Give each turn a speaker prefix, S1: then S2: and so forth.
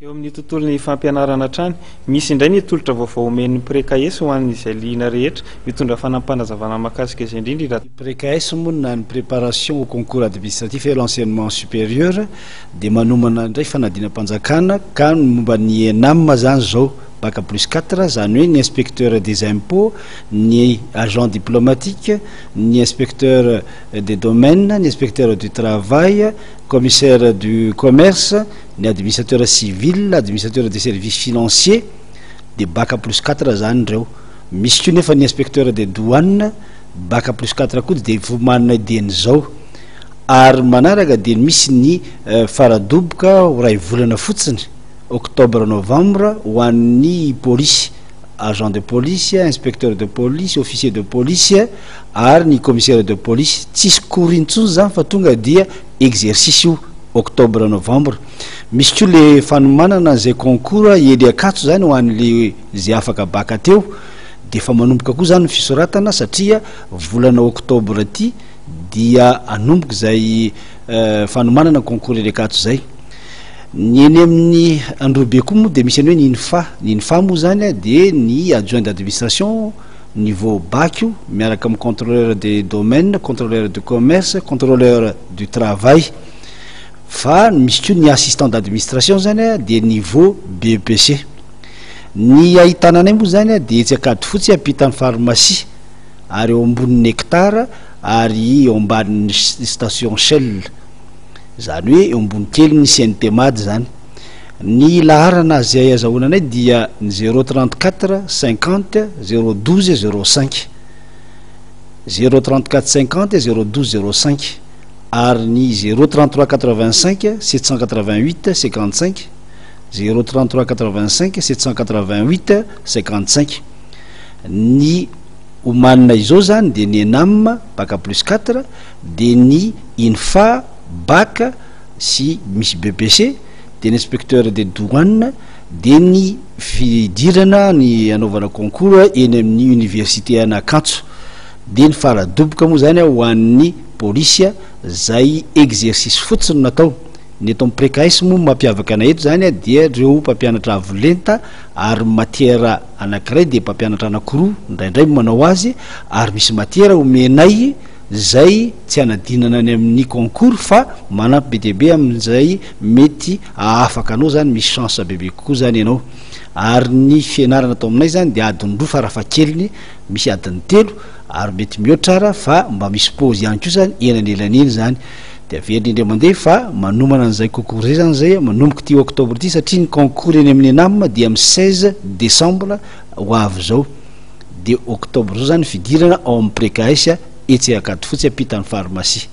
S1: Eo amin'ny tontolon'ny fampianarana hatrany, misy indray ny tolotra vaovao omen'ny Precaes ho an'izay liana rehetra. Mitondra fanampinazavana mahakasika izay indrindra i
S2: Ny Precaes moa na ny Préparation au concours administratif et l'enseignement supérieur dia manomana indray fanadinam-panjakana ka ny momba ny ENAM zany zao bac plus 4 zany hoe ny inspecteur des impôts, ny agent diplomatique, ny inspecteur des domaines, ny inspecteur du travail, commissaire du commerce, ny administrateur civil, administrateur des services financiers dia bac plus 4 zany ireo. Misy koa nefa ny inspecteur des douanes bac plus 4 koa dia vomanina dieny izao. Ary manaraka dia misy ny faradoboka ho ray volana fotsiny, octobre novembre ho an'ny polisy, agent de police, inspecteur de police, officier de police ary ny commissaire de police. Tsisy cours intsony zany fa tonga dia exercice io octobre novembre. Misy koa le fanomanana zay concours eny Ankatso zany ho an'le zay afaka bac teo de efa manomboka koa zany ny fisoratana satria volana octobre ty dia anomboka zay fanomanana concours eny Ankatso zay. Ny eny amin'ny Androhibe koa moa de misy any hoe ny INFA. Ny INFA moa zany de ny adjoint d'administration niveau bac io miaraka amin'ny contrôleur des domaines, contrôleur du commerce, contrôleur du travail. Fa misy koa ny assistant d'administration zany de niveau BEPC. Ny ahitana anay moa zany de etsy Ankadifotsy ampitan'ny pharmacie ary eo ambonin'ny hectare ary eo ambanin'ny station Shell. Zany hoe eo ambony kely ny CNTMAD zany. Ny laharana izay azahoana anay dia ny 0 34 50 0 12 05. 0 34 50 0 12 05 ary ny 0 33 85 788 55, 0 33 85 788 55. Ny omanina izao zany de ny ENAM bac plus 4, de ny INFA bac sy misy BEPC, de ny inspecteur des douanes, de ny fidirana ny anaovana concours eny amin'ny université an'Ankatso, de ny faradoboka moa zany ho an'ny polisy zay exercice fotsiny natao. Ny eto amin'ny Precaes moa mampiavaka anay eto zany dia reo mpampianatra avo lenta ary matière anankiray dia mpampianatra anankiroa indraindray manao azy ary misy matière omenay zay tsy anadinana any amin'ny concours fa manampy be dia be amin'izay mety ahafaka anao zany, misy chance bebe kokoa zany ianao. Ary ny fianarana atao aminay zany dia adiny 2 farafahakeliny, misy adiny 3 ary mety mihoatra ara fa mba misy pause ihany koa zany eny anelany eny zany. De averina indray mandeha fa manomana an'izay concours zay zany zay manomboka ity octobre ity satria ny concours eny amin'ny ENAM dia amin'ny 16 décembre ho avy zao, de octobre zao zany fidirana ao amin'ny Precaes etsy Ankadifotsy ampitan'ny pharmacie.